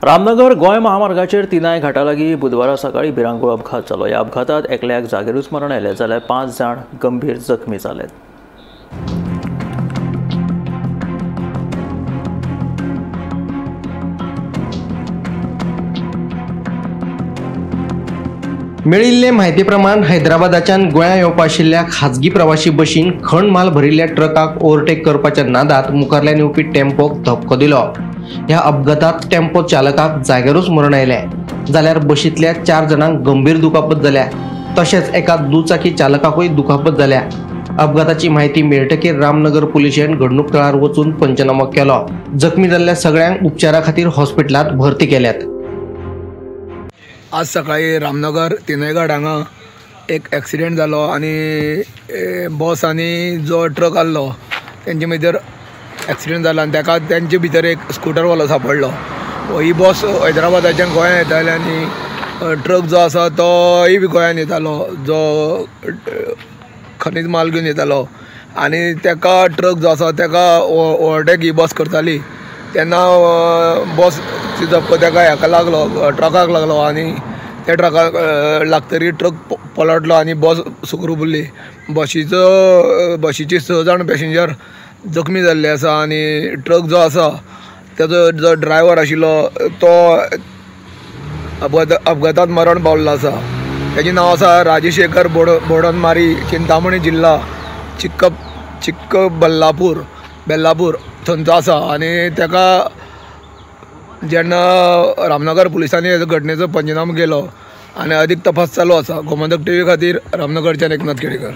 रामनगर गोंय महामार्गाचेर तिनाय घाटा लागीं बुधवारा सकाळीं भिरांकूळ अपघात जालो. ह्या अपघातात एकल्याक जागेरूच मरण आयलें जाल्यार 5 जाण गंभीर जखमी जाले. मेळिल्ले म्हायती प्रमाण हैदराबादाच्यान गोंया येवपा आशिल्ल्या खाजगी प्रवाशी बशीन खण माल भरिल्ल्या ट्रकाक ओव्हरटेक करपाच्या नादात मुखारल्यान येवपी टेम्पोक धपको दिलो. ह्या अपघातात टेम्पो चालकाक जाग्यारूच मरण आयलें जाल्यार बशींतल्या 4 जाणांक गंभीर दुखापत जाल्या. तशेंच एका दुचाकी चालकाकूय दुखापत जाल्या. अपघाताची म्हायती मेळटकीर रामनगर पुलिशेन घडणूक थळार वचून पंचनामो केलो. जखमी जाल्ल्या सगळ्यांक उपचारा खातीर हॉस्पिटलांत भरती केल्यात. आज सकाळी रामनगर तिनयघाट हांगा एक एक्सिडेंट जालो आनी बस आनी जो ट्रक आहलो तेंचे भितर एक्सिडेंट जालो आनी ताका तेंचे भितर एक स्कुटरवालो सापडलो. ही बस हैदराबादाच्यान गोंयांत येताली आनी ट्रक जो आसा तोय बी गोंयांत येतालो, जो खनीज माल घेवन येतालो आनी ताका ट्रक जो आसा ताका ओवरटेक ही बस करताली तेन्ना बस धपको ताका हेका लागलो, ट्रकाक लागलो आनी त्या ट्रकाक लागतरी ट्रक पलटलो आनी बस सुखरूप उरली. बशीची 6 जाण पॅसेंजर जखमी जाल्ले आसा आनी ट्रक जो आसा ताजो जो ड्रायव्हर आशिल्लो तो अपघातात मरण पावल्लो आसा. ताजें नांव आसा राजशेखर बोडनमारी, चिंतामणी जिल्ला, चिक्कबल्लापूर बेल्लापूर थंयचो आसा आनी ताका जेन्ना रामनगर पुलिसांनी घटनेचो पंचनामो केलो आनी अदीक तपास चालू आसा. गोमंतक टीव्ही खातीर रामनगरच्यान एकनाथ केळेकर.